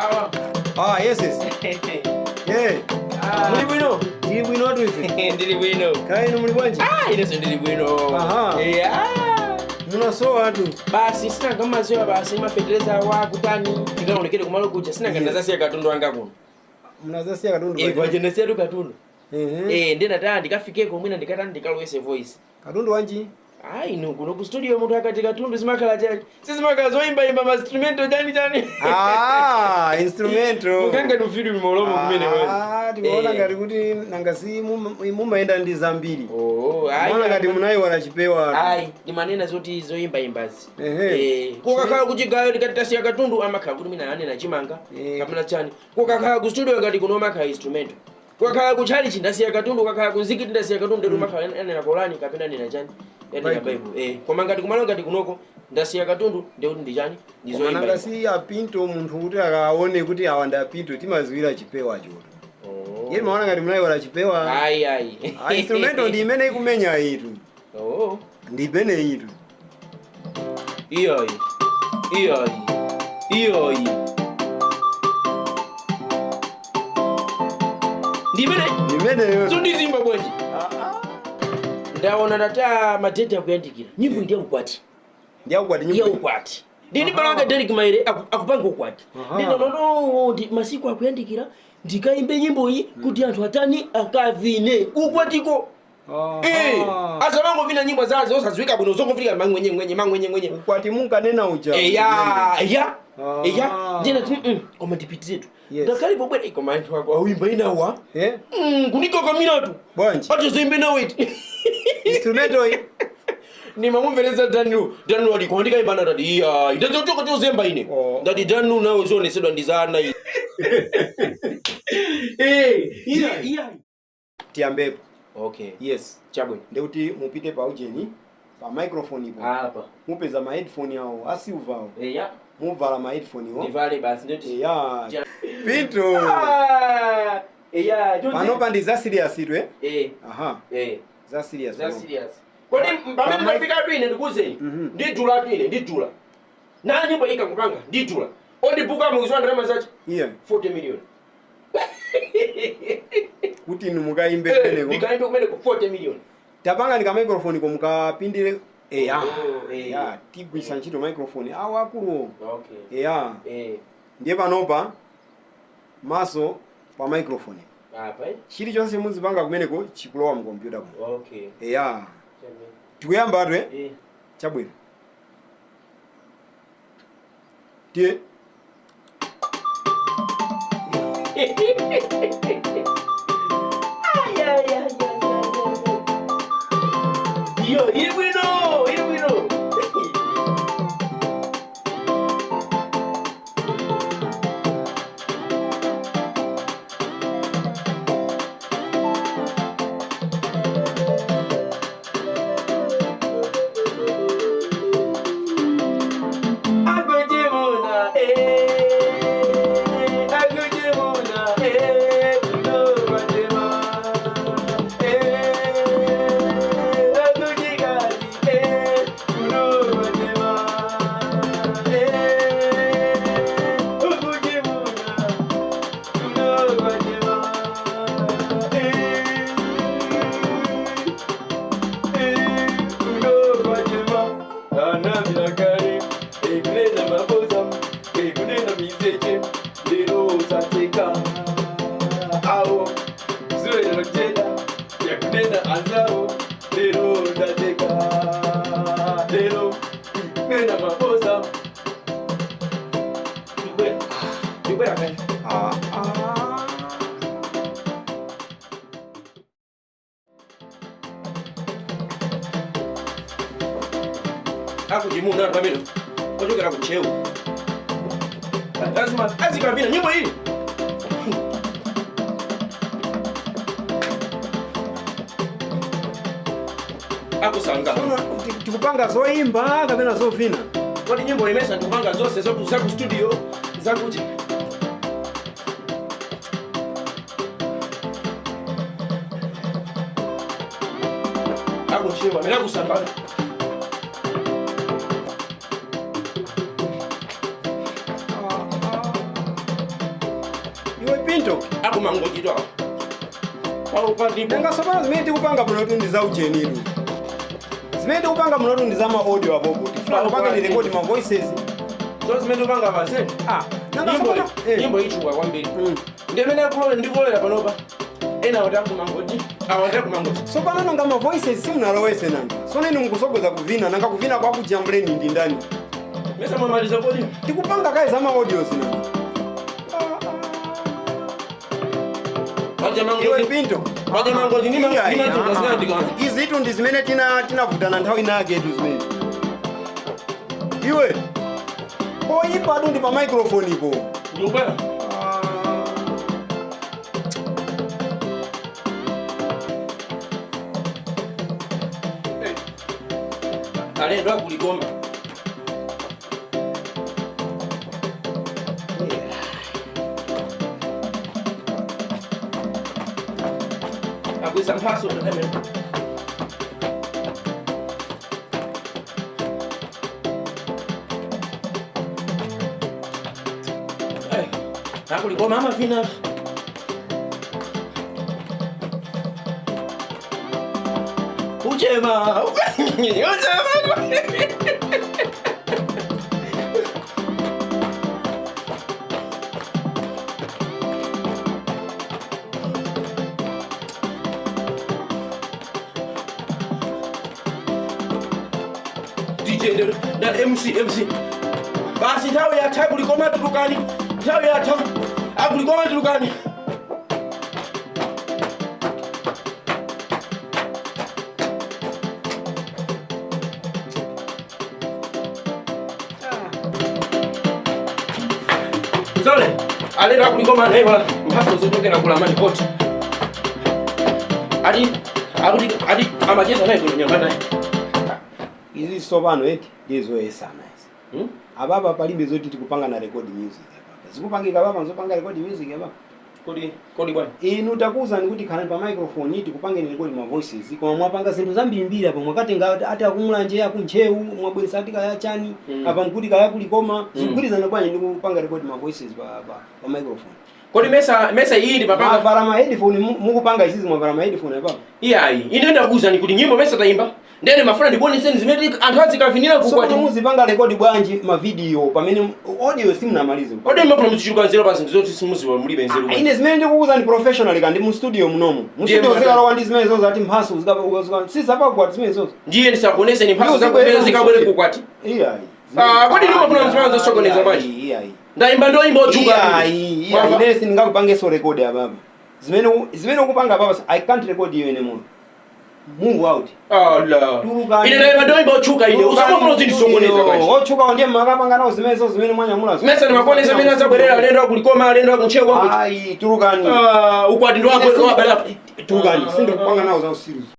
Awa. Ah, yes, yes. Yeah. Muli bwino? Ndili bwino tu ife. Ndili bwino. Kaya inu muli bwanji? Ah, inenso ndili bwino. Aha. Ah. Munasowa tu. Basi sinanga maziwa basi mafetereza wa kutani ndikaonekere kumalo kuja sinanga Yes. ndazasiya katundu wanga kuno. Munazasiya katundu. Eh, kwaje ndasiya tu katundu. Ehe. Eh, ndinataya ndikafikeko mwina ndikatani ndikalowese voice. Katundu wanji? Ayi no kuno ku studio munthu akati katundu zimakhala chani. Sizimakhala zoyimbayimba ma instrumento chani chani. Ah, instrumento. Mukanga nufidi molomo kumene wewe. Ah, tikuona ngati kuti nanga si mumayenda ndi zambiri. Oh, ayi. Muona ngati munayiwala chipewa. Ayi, ndimanena zoti zoyimbayimbazi. Ehe. Kukakhala kuchigayo ndikati tasiya katundu amakhala kuti mina anena chimanga Eh. kapena chani. Kukakhala ku studio ngati kuno amakhala instrumento. Kukakhala ku chalichi ndasiya katundu, kukakhala ku mzikiti ndasiya katundu ndetu makhala anena Korani kapena anena chani. Anena Bible. Bible. Eh, koma ngati kumalo ngati kunoko ndasiya katundu ndekuti ndi chani? Ndi Koma nanga zoyimbayimba. si apinto munthu kuti akaone kuti awa ndi apinto timaziwira chipewa choto. Oh. Iye maona ngati munayiwala chipewa. Ayi ayi. Ah, instrumento ndi imene ikumenya itu. Oh. Ndi imene itu. Iyoyi. Iyoyi. Iyoyi. Ndi imene Ndi imeneyo. Sundizimba bwanji. Ah, ah. Ndaona ndata madeti akuyandikira. Nyimbo ndi ukwati. Ndi ukwati Ya nyimbo. ukwati. Ndini balanga Derek Maire akupanga ukwati. Aha. Ndinono ndi masiku akuyandikira ndikaimbe nyimbo iyi kuti anthu atani akavine ukwatiko. Eh, asamangovina nyimbo zazo osadziwika bwino zongofika mangwenye ngwenye mangwenye ngwenye. Ukwati munkanena uja. Eya, eya. Ah. Eya, ndina koma ndipitiretu. Yes. Ndakalipo bwera koma anthu ako awimba inawa. Eh? Kunikokamiratu. Bwanji. Atizoimbe nawe iti. Instrumento iyi. Nimamumvereza Daniel, Daniel ali kuandika ibana ndati iya, ndachochoka tozemba ine. Oh. Ndati Daniel nawe zionesedwa ndi zana iyi. Eh, iya, iya. Tiyambepo. Okay. Yes. Chabwino. Ndekuti mupite pa ujeni pa microphone ipo. Apa. Mupeza ma headphone awo a silver awo. Eya. Muvala ma headphone iwo. Ndivale basi ndoti. Eya. Pinto. Ah! Eya, Panopa ndi za serious itu eh? Eh, Aha. eh. Za serious. Za pano. serious. Kodi pamene ndafika tu ine ndikuwuzeni. Ndidula tu ine, ndidula. Na nyimbo iyi kakupanga, ndidula. Ondibuka mukizwa ndalama zachi Iya. 40 million. Kuti inu mukayimbe Eh, kumeneko. ndikaimbe kumeneko 40 million. Tapanga ndika microphone ko mukapindire. Eya. Oh, eh. Eya, tigwisa ntchito microphone awo akuluwo. Okay. Eya. Eh, Ndiye panopa maso pa microphone. apa eh? Chilichonse muzipanga kumeneko chikulowa mu kompyuta kuno. Okay. Eya. Tikuyamba atu eh? Eh. Chabwino. Tiye. Ay, ay, ay, ay, ay, ay. Iyo, ili bwino, ili bwino. Agojemuna, eh, agojemuna, eh, agojema, eh, agojigadi, eh, agojema, eh, agojemuna, agojema, eh. Ah, ah. Akujimuna pamene ochokera kuchewu lazima azikavina nyimbo iyi. Akusanga Tsono, tikupanga zoimba kapena zovina. Kodi nyimbo imesa ndikupanga zonse zotu zaku studio zakuti akuchewa amene akusangana. Iwe Pinto. Akumangochitwa paukwatipo. Nanga sopano zimene tikupanga munotu ndi za ujenitu. Zimene tikupanga munotu ndi za ma audio apopo. Tifuna kupange ndi record ma voices. So zimene upanga pase. Ah, nanga Nyimbo sopano eh. nyimbo ichuka kwambiri. Mm. Ndimene ndikulolera panopa, ena awati akumangoji, awati akumangoji. Sopano nanga ma voices simunalowese nanga. Sono inu mukusogoza kuvina, nanga kuvina kwakujambuleni ndi ndani? Mesa mwamaliza kodi? Tikupanga kaye za ma audios nanga. Paja Iwe mangoji. Pinto. Paja mangoji Iya, iya. ndima zinandikana. Izitu ndi zimene tinavutana nthawi inaketu zimene. Iwe. Poyimba atu ndi pa microphone ipo. Ndikubwera. Alendo akulikoma. Akwisa mphaso tatamene. Akulikoma amafina. Uchema. Uchema. DJ na MC MC. Basi nthawi yatha, kulikoma tulukani. Nthawi yatha. Akulikoma tulukani. Zole, aleta kulikoma naye wala mphaso zochokera kula malipoti. Ati akuti ati amacheza naye kuno nyumba naye. Izi sopano eti ndizoyesana izi. Hmm? Ababa palibe zoti tikupanga na record music apapa. Zikupangika apapa nzopanga record music apapa. Kodi kodi bwana. Inu takuwuzani kuti khalani pa microphone tikupangeni record ma voices, koma mwapanga zinthu zambirimbiri apa, mwakatenga ati akumulanje, akuntchewu, mwabweresa ati kaya chani apa mkuti kaya kulikoma. Zikugwirizana bwanji ndi kupanga record ma voices pa microphone? Kodi mesa iyi ndi papanga. Mwavala ma headphone, mukupanga izizi mwavala ma headphone apapa. Iyayi, ine ndakuwuzani kuti nyimbo mesa tayimba. Ndene mafuna ndikuoneseni zimene anthu azikavinira Kukwati kukwati. muzipanga record bwanji ma video pamene audio simunamalize? Kodi mafuna muzichuluka nzeru pa zinthu zoti simuziwa, mulibe nzeru? Ah, ine zimene ndikukuwuzani professional kandi mu studio munomu. Mu Ndiye studio zikalowa ndi zimene zozo ati mphaso zikapagwa zimene zozo. Ndiye ndisakuoneseni mphaso Ndiyo, zakumene zikubwera zikabwere mu studio. kukwati. Iyayi. Ah, kodi ndimo mafuna mzimazo zosokoneza bwanji? Iyayi. Ndayimba ndoyimba ochuka. Iyayi, iyayi. Ine sindingakupangenso record apapa. Zimene ukupanga apapa I can't record you anymore. Move out. Ala. Tulukani. Ine ndayimba ndoyimba ochuka ine. Usamafuna uzindisokoneza bwanji? Ochuka ndiye makapanga nawo zimene zozo zimene mwanyamulazo. Mesa ndimakuonesa amene azabwerera alendo akulikoma, alendo akuntchewu akuti. Ayi, tulukani. Ah, ukwati ndo wako wabala. Tulukani, sindikupanga nawo za usiru.